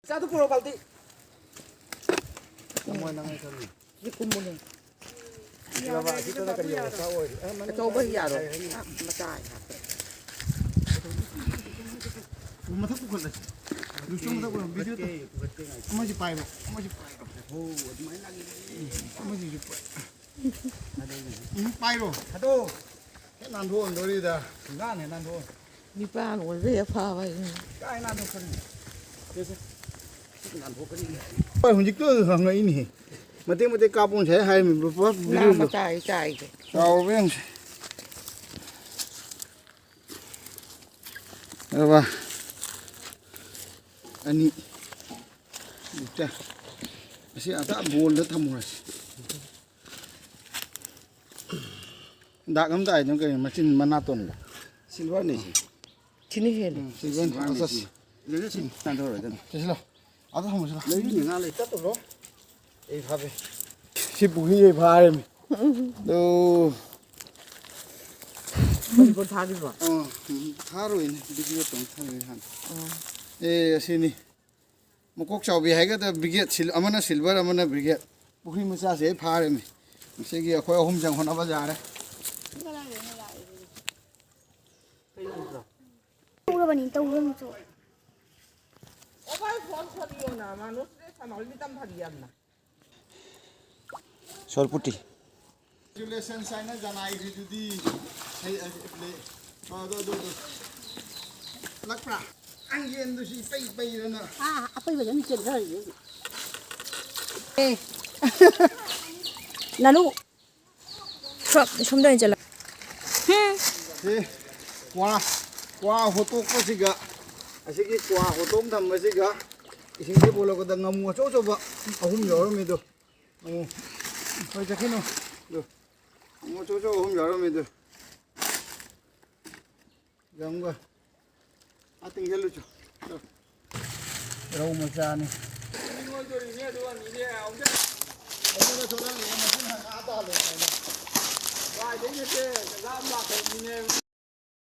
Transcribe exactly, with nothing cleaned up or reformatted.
ꯆꯥꯗꯨ ꯄꯨꯔꯛꯑꯣ, ꯕꯥꯜꯇꯤ꯫ ꯊꯝꯃꯣ, ꯅꯪ ꯑꯩ ꯈꯪꯉꯤ꯫ ꯁꯤ ꯀꯨꯝꯃꯨꯅꯦ꯫ ꯌꯥꯔꯦ, ꯑꯁꯤꯗꯅ ꯀꯔꯤ ꯌꯥꯎꯕ? ꯁꯥ ꯑꯣꯏꯔꯤ? ꯑꯦ, ꯃꯅꯨꯡ ꯑꯆꯧꯕ ꯌꯥꯔꯣꯏ꯫ ꯃꯆꯥ ꯑꯣꯏꯅ ꯍꯥꯞꯄꯦ꯫ ꯃꯊꯛ ꯄꯨꯈꯠꯂꯁꯤ꯫ ꯂꯨꯁꯇꯣ ꯃꯊꯛ ꯄꯨꯈꯠꯂꯣ꯫ ꯚꯤꯗꯤꯑꯣ ꯇꯧ꯫ ꯄꯨꯈꯠꯀꯦ, ꯄꯨꯈꯠꯀꯦ, ꯉꯥꯏꯈꯣ꯫ ꯑꯃꯁꯤ ꯄꯥꯏꯔꯣ, ꯑꯃꯁꯤ ꯄꯥꯏꯔꯣ꯫ ꯍꯣ, ꯑꯗꯨꯃꯥꯏꯅ ꯂꯥꯛꯏ꯫ ꯑꯃꯁꯤꯁꯨ ꯄꯥꯏ꯫ ꯎꯝ, ꯄꯥꯏꯔꯣ꯫ ꯊꯥꯗꯣꯛꯑꯣ꯫ ꯍꯦꯛ ꯅꯥꯟꯊꯣꯛꯍꯟꯗꯣꯔꯤꯗ꯫ ꯉꯥꯅꯦ ꯅꯥꯟꯊꯣꯛꯍꯟ-꯫ ꯅꯤꯄꯥꯟ ꯑꯣꯏꯕ ꯍꯦꯛ ꯐꯥꯕ ꯍꯥꯏꯗꯨꯅꯤ꯫ ꯀꯥꯏ ꯅꯥꯟꯊꯣꯛꯀꯅꯤ? ꯁꯦ, ꯁꯦ꯫ ꯅꯥꯟꯊꯣꯛꯀꯅꯤ꯫ ꯍꯣꯏ, ꯍꯧꯖꯤꯛꯇ ꯍꯪꯉꯛꯏꯅꯦꯍꯦ꯫ ꯃꯇꯦꯛ ꯃꯇꯦꯛ ꯀꯥꯞꯄꯣ ꯉꯁꯥꯏ ꯍꯥꯏꯔꯝꯃꯤꯕ꯭ꯔꯣ? ꯄꯨꯔꯥ ꯉꯥ ꯚꯤꯗꯤꯑꯣꯗꯣ꯫ ꯃꯆꯥ ꯑꯩ ꯆꯥꯏꯒꯦ꯫ ꯆꯥꯎꯔꯕ ꯌꯦꯡꯁꯦ꯫ ꯑꯗꯨꯒ ꯑꯅꯤ꯫ ꯏꯇ꯫ ꯑꯁꯤ ꯑꯗꯥ ꯕꯣꯜꯗ ꯊꯝꯃꯨꯔꯁꯤ꯫ ꯗꯥꯛ ꯑꯝꯗ ꯍꯥꯏꯗꯅ ꯀꯩꯅꯣ ꯃꯆꯤꯟ ꯃꯅꯥꯇꯣꯟꯗ꯫ ꯁꯤꯜꯚꯔꯅꯦ ꯁꯤ꯫ ꯁꯤꯅ ꯍꯦꯜꯂꯦ꯫ ꯎꯝ, ꯁꯤꯜꯚꯔ ꯁꯤꯜꯚꯔꯅꯦ ꯑꯁ, ꯁꯤ꯫ ꯑꯁ꯫ ꯁꯤꯗ ꯁꯤ ꯇꯥꯟꯊꯣꯔꯛꯑꯣ ꯑꯗꯨꯝ꯫ ꯁꯤꯁꯤꯂꯣ꯫ ꯑꯗ ꯊꯝꯃꯨꯁꯤꯂꯣ꯫ ꯂꯩꯔꯤꯅꯦ ꯉꯥ ꯂꯩ꯫ ꯆꯠꯇꯕ꯭ꯔꯣ? ꯑꯩ ꯐꯥꯕꯤ꯫ ꯁꯤ ꯄꯨꯈ꯭ꯔꯤ ꯑꯩ ꯐꯥꯔꯦꯃꯤ꯫ ꯑꯗꯣ꯫ ꯃꯅꯤꯄꯨꯔ ꯊꯥꯈꯤꯕ꯭ꯔꯣ? ꯑꯥ, ꯎꯝ, ꯊꯥꯔꯣꯏꯅꯦ꯫ ꯚꯤꯗꯤꯑꯣ ꯇꯧ ꯊꯝꯃꯦ ꯍꯥꯟꯅ꯫ ꯑꯣ꯫ ꯑꯦ, ꯑꯁꯤꯅꯤ꯫ ꯃꯀꯣꯛ ꯆꯥꯎꯕꯤ ꯍꯥꯏꯒꯗ꯭ꯔꯥ, ꯕ꯭ꯔꯤꯒꯦꯗ ꯁꯤꯜ-, ꯑꯃꯅ ꯁꯤꯜꯚꯔ, ꯑꯃꯅ ꯕ꯭ꯔꯤꯒꯦꯗ꯫ ꯄꯨꯈ꯭ꯔꯤ ꯃꯆꯥꯁꯦ ꯑꯩ ꯐꯥꯔꯦꯃꯤ꯫ ꯉꯁꯤꯒꯤ ꯑꯩꯈꯣꯏ ꯑꯍꯨꯝ ꯆꯪ ꯍꯣꯠꯅꯕ ꯌꯥꯔꯦ꯫ ꯇꯧꯔꯕꯅꯤ, ꯇꯧꯔꯕꯅꯤ꯫ ꯁꯣꯔꯄꯨꯇꯤ꯫ Congratulations ꯍꯥꯏꯅ ꯖꯅꯥꯏꯒꯤꯗꯨꯗꯤ꯫ ꯍꯩ, ꯑ, ꯂꯩ꯫ ꯑ, ꯑꯗꯨ, ꯑꯗꯨ, ꯑꯗꯨ꯫ ꯂꯛꯄ꯭ꯔꯥ? ꯑꯪ ꯌꯦꯟꯗꯨꯁꯨ ꯏꯄꯩ ꯄꯩꯗꯅ꯫ ꯑꯥ, ꯑꯄꯩꯕꯗ ꯑꯗꯨꯝ ꯆꯦꯟꯊꯔꯤꯁꯦ ꯍꯧꯖꯤꯛ꯫ ꯑꯦ꯫ ꯅꯥꯅꯨ꯫ ꯁꯣꯝ-, ꯁꯣꯝꯗ ꯑꯣꯏꯅ ꯆꯠꯂꯣ꯫ ꯁꯤ ꯀ꯭ꯋꯥ, ꯀ꯭ꯋꯥ ꯍꯣꯠꯇꯣꯛꯄꯁꯤꯒ, ꯑꯁꯤꯒꯤ ꯀ꯭ꯋꯥ ꯍꯣꯠꯇꯣꯛ ꯊꯝꯕꯁꯤꯒ, ꯏꯁꯤꯡꯁꯦ ꯄꯣꯂꯛꯄꯗ ꯉꯥꯃꯨ ꯑꯆꯧ ꯑꯆꯧꯕ ꯑꯍꯨꯝ ꯌꯥꯎꯔꯝꯃꯤꯗꯣ꯫ ꯉꯥꯃꯨ꯫ ꯍꯣꯏ, ꯆꯠꯈꯤꯅꯨ꯫ ꯑꯗꯨ꯫ ꯉꯥꯃꯨ ꯑꯆꯧ ꯑꯆꯧꯕ ꯑꯍꯨꯝ ꯌꯥꯎꯔꯝꯃꯤꯗꯣ꯫ ꯌꯥꯝꯒ꯫ ꯑꯥ ꯇꯤꯡꯁꯤꯜꯂꯨꯆꯣ꯫ ꯔꯧ ꯃꯆꯥꯅꯤ꯫